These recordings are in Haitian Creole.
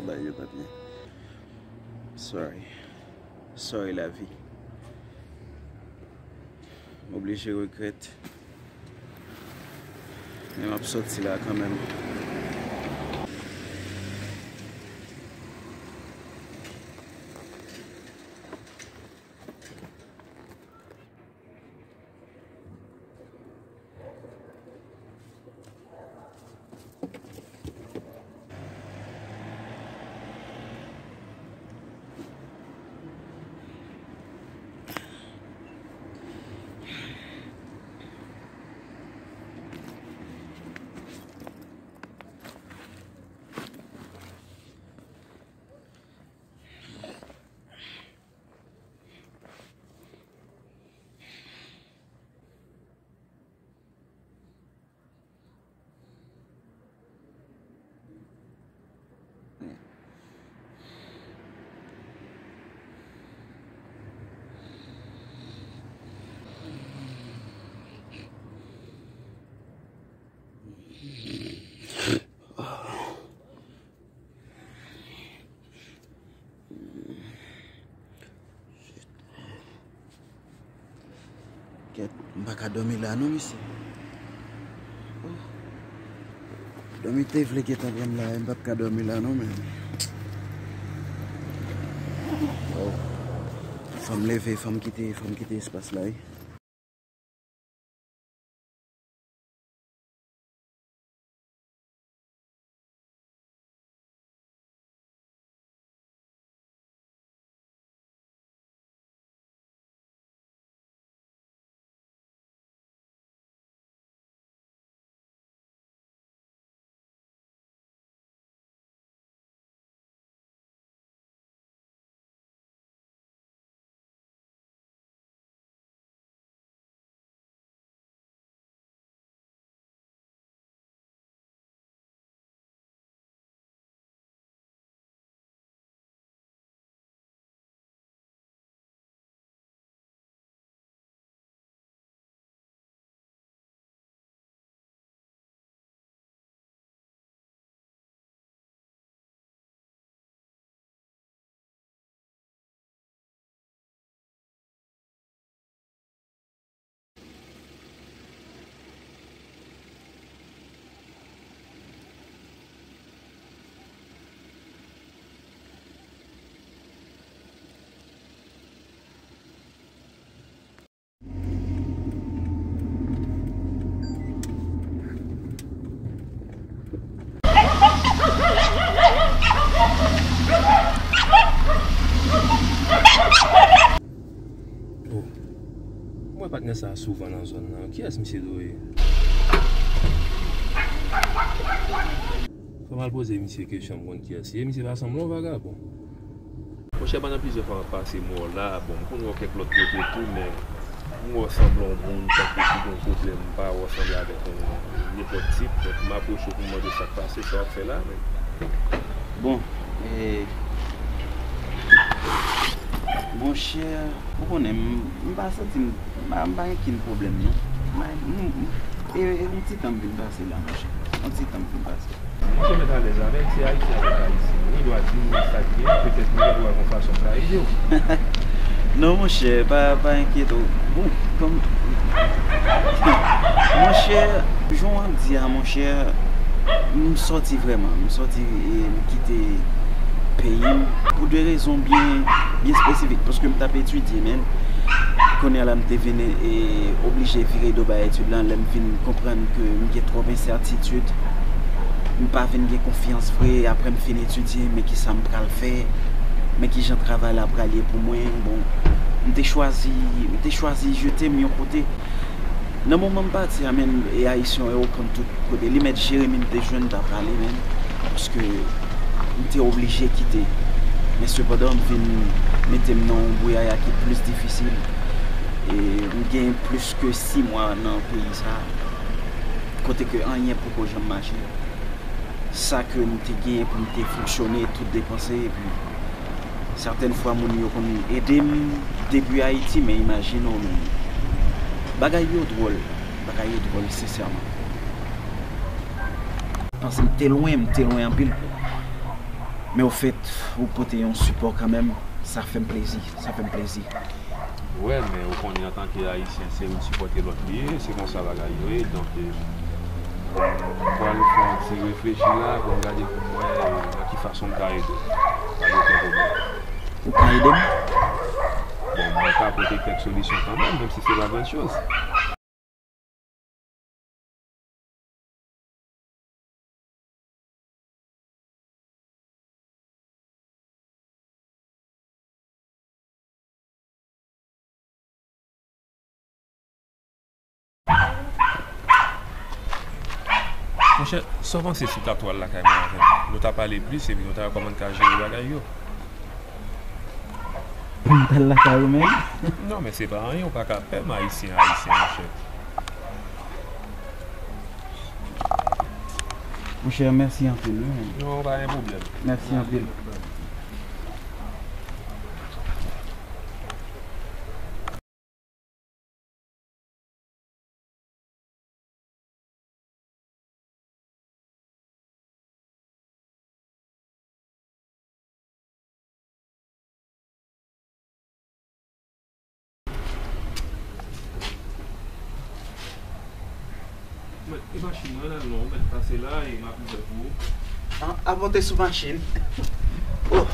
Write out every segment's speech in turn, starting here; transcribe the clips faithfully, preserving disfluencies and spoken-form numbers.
Bay yo papye. Sorry. Sorry, lavi. M oblije regrèt. Men m ap sòti la kanmenm. Kèt, m pa ka dòmi la non, mesye. Oh. Dòmi te vle gentan pran m la, m p ap ka dòmi la non, men. Oh. Fò m leve, fò m kite, fò m kite espas la, wi. Oh. M wè patnè sa a souvan nan zòn nan. Kiyès misye dwe ye? Fò m al poze misye kesyon, m konn kiyès li ye. Misye pa sanble yon vagabon. Monchè, pandan plizyè fwa m ap pase mò la, bon, m konn wè w kèk lòt kote tou, men M wè w sanble yon moun tankou ki gen yon pwoblèm, m pa wè w sanble avèk yon nenpòt tip, donk m apwoche w pou m mande w sa k pase, sa w ap fè la menm. Bon, e, monchè, ou konnen, m, m pa santi m, m pa, m pa gen okenn pwoblèm, non. M, m, e, e, yon ti tan m vin pase la, monchè. Yon ti tan m vin pase. Monchè, mèt alèz la, menm se Ayisyen avèk Ayisyen. Ou gen dwa di m sa k gen, petèt mwen gen dwa gon fason m ka ede w. Non, monchè, pa, pa enkyete w. Bon, kòm, monchè, jan w ap di a, monchè, m sòti vrèman. M sòti, e, m kite peyi m pou de rezon byen, byen espesifik. Paske m t ap etidye, men kounye a la, m te vin, e, oblije vire do bay etid lan, lè m vin konprann ke m gen twòp ensètitid. M pa vin gen konfyans vre, apre m fin etidye, men kisa m pral fè? Men kijan travay la pral ye pou mwen? Bon, m te chwazi, m te chwazi jete m yon kote. Nan moman m pati a, menm, e Ayisyen yo konn tout kote. Li mèt Jeremi m te jwenn, m t ap rale menm, paske m te oblije kite. Men sepandan, m vin mete m nan yon bouyaya ki plis difisil. E m gen plis ke sis mwa nan peyi sa a, kote ke anyen poko janm mache. Sa ke m te genyen pou m te fonksyone, tout depanse, epi sètèn fwa moun yo konn ede m depi Ayiti, men imajine w menm. Bagay yo dwòl, bagay yo dwòl, sensèman. Paske m te lwen, m te lwen anpil. Men ofèt, ou pote yon sipò kanmenm, sa fè m plezi, sa fè m plezi. Wè, men ou konnen antanke Ayisyen, se youn sipòte lòt li ye, se konsa bagay yo ye, donk, e, m pral fè yon ti reflechi la pou m gade pou m wè, e, nan ki fason m ka ede w. Pa gen okenn pwoblèm. Ou ka ede m? Bon, mwen ka pote kèk solisyon kanmenm, menm si se pa grann choz. Monchè, sa w panse si w ta tou al lakay mwen avè m? Nou ta pale plis epi nou ta wè kòman n ka jere bagay yo. Pou m t al lakay ou menm? Non, men se pa anyen, ou pa ka pè m, Ayisyen, Ayisyen, monchè. Monchè, mèsi anpil, wi. Non, pa gen pwoblèm. Mèsi anpil. Mèt, e machin mwen la, non, mèt pase la, e m ap ouvè pou ou. Ah, a monte sou machin. Oh.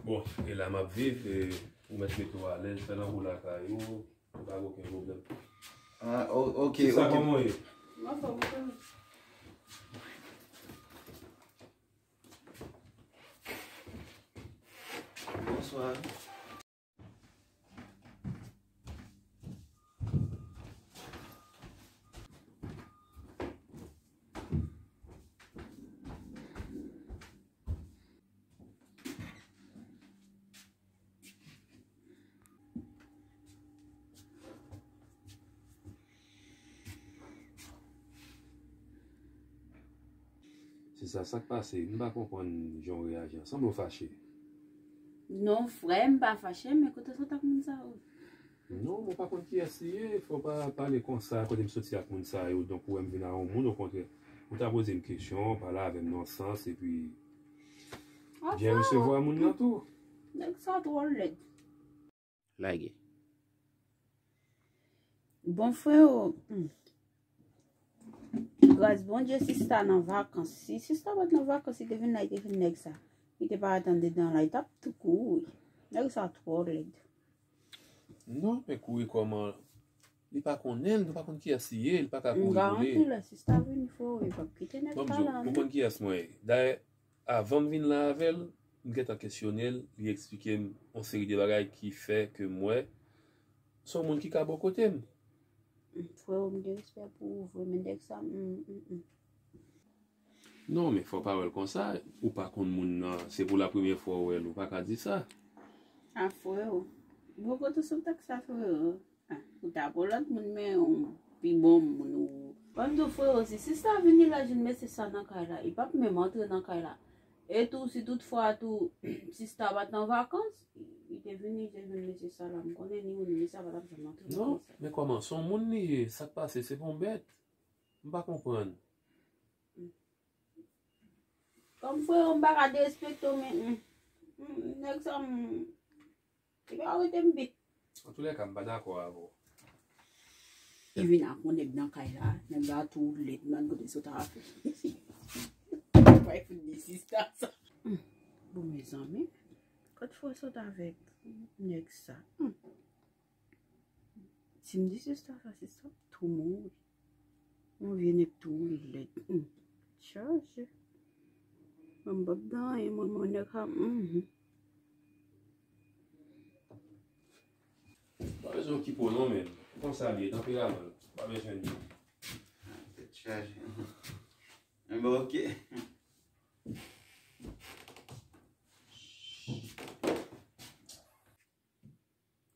Bon, e la m ap viv, e ou mèt mete w alèz, fè nan kou lakay ou, ou pa gen okenn pwoblèm. Ah, o-, ok, ok. Sista, kòman w ye? M anfòm, ou konnen. Bonswa. Sista, sa k pase? M pa konprann jan w reyaji an. Sanble w fache. Non, frè, m pa fache, men kote w sot ak moun sa yo? Non, mwen pa konn kiyès li ye, fò w pa pale konsa, kote m soti ak moun sa yo, donk ou wè m vin a yon moun, okontrè, ou ta poze m kesyon, pale avè m nan sans, epi Byen resevwa moun nan tou. Nèg sa twò lèd. Lage. Bon, freo, hmm. Gras Bondye, sista nan vakans. Si sista pa t nan vakans, li te vin la, li te vin nèg sa. Li te pa t andedan la, li t ap tou kouri. Nèg sa twò lèd. Non, men kouri kòman? Li pa konnen l, nou pa konn kiyès li ye, li pa ka kouri pou li. M garanti lè sista vini, freo, li p ap kite nèg sa la, non. Ou konn kiyès mwen ye? Dayè, avan m vin la avè l, m gentan kesyone l, li eksplike m yon seri de bagay ki fè ke m wè se yon moun ki ka bò kote m. Freo, m gen respè pou ou vre, men nèg sa, mm, mm, mm. Non, men fò pa wè l konsa, ou pa konn moun nan, se pou la premyè fwa w wè l, ou pa ka di sa. A, freo, bò kote sou tèks sa, freo. Ah, ou ta pran lòt moun, men yon pi bon moun ou. Ban m di w, freo, si sista vini la jwenn mesye sa nan kay la, li p ap menm antre nan kay la. E tou, si toutfwa tou, sista pa t an vakans, li te vini, li te jwenn mesye sa la. M konnen ni ou ni mesye sa pa t ap janm antre nan kay sa. Non, men kòman? Se yon moun li ye, sa k pase? Se pa yon bèt? M pa konprann. Kòm freo, m pa ka derespekte w, men, mm, mm, nèg sa, mm, li pa rete m bit. Antoulèka, m pa dakò avè w. Li vin ak yon nèg nan kay la, nèg la tou lèd, m pa konn kote sot a fè. Bay fout di sista sa. Hmm. Bon, mezanmi, kot fò sot avèk nèg sa? Hmm. Si m di sista sa, sista ap tou mouri. Yon vye nèg tou lèd. Hmm. Chaje. Mwen m p ap dan anyen, mwen, mwen nèg sa, mhm. Pa bezwen okipe w non, men. Konsa l ye, tanperaman l. Pa bezwen di. Tèt chaje. Enben, oke.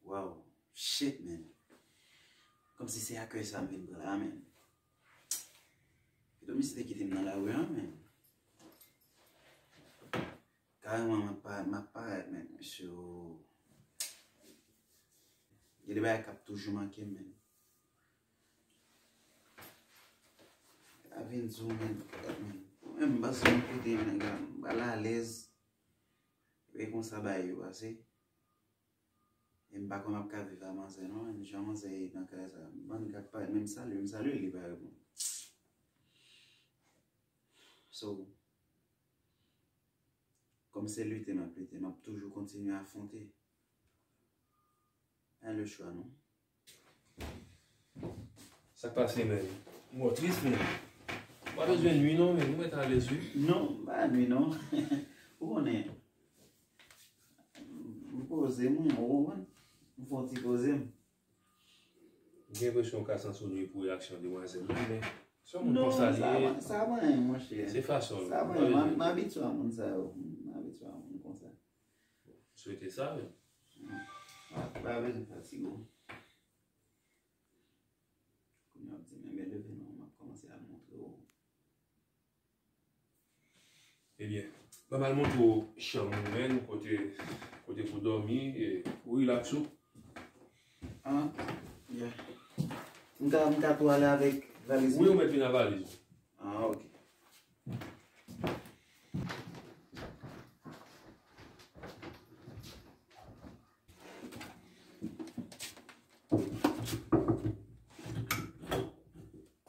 Wow, shit, man. Kòmsi se akèy sa m vin pran la, man. Pito misye te kite m nan lari an, man. Kareman, m ap pa-, m ap parèt, man. Mesye, gen de bagay k ap toujou manke m, man. A vin di w, man, man. Mwen menm, m pase yon kote, nèg la, m pa alèz. E konsa bagay yo pase. E m pa kwè m ap ka viv a manzè non, menm jan manzè ye nan kay sa. Bann k ap parèt, menm salye, m salye li pa reponn. So, kòm se lite m ap lite, m ap toujou kontinye afwonte. Pa gen lechwa non. Sa k pase, men? M wè w tris, men. Ou pa bezwen nwi non, men ou mèt alèz wi. Non, m pa nwi non. Ou konnen, m poze m, ou konprann? M fè yon ti poze m. M gen enpresyon w ka santi w nwi pou reyaksyon demwazèl la, men se yon moun konsa li ye. Sa pa anyen, monchè. Se fason l. Sa pa anyen, m abitye a moun sa yo. M abitye a moun konsa. M swete sa, men. Pa bezwen fatige w. Kounye a w ap di m, enben leve non, m ap kòmanse al montre w. Ebyen, ban m al montre w chanm ou menm, kote, kote pou dòmi, e ou rilaks ou. Ah, yeah. M ka, m ka tou ale avèk valiz mwen? Wi, ou mèt vin ak valiz ou. Ah, ok.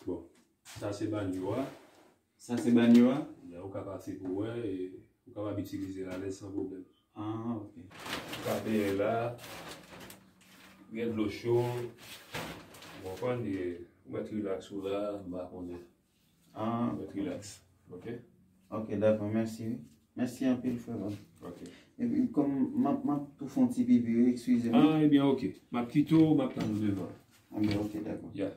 Bon, sa se banyo a. Sa se banyo a? Lè ou ka pase pou wè, e ou kapab itilize l alèz san pwoblèm. Ah, ok. Ou ka benyen la, gen dlo cho, ou konprann, e ou mèt rilaks ou la, m pa konnen. Ah. Ou mèt rilaks, ok? Ok, dakò, mèsi wi. Mèsi anpil, frè pa m. Ok. Epi, kòm m ap, m ap tou fè yon ti pipi wi, eskize m. Ah, ebyen, ok. M ap kite w, m ap tann ou devan. Ebyen, ok, dakò. Ya.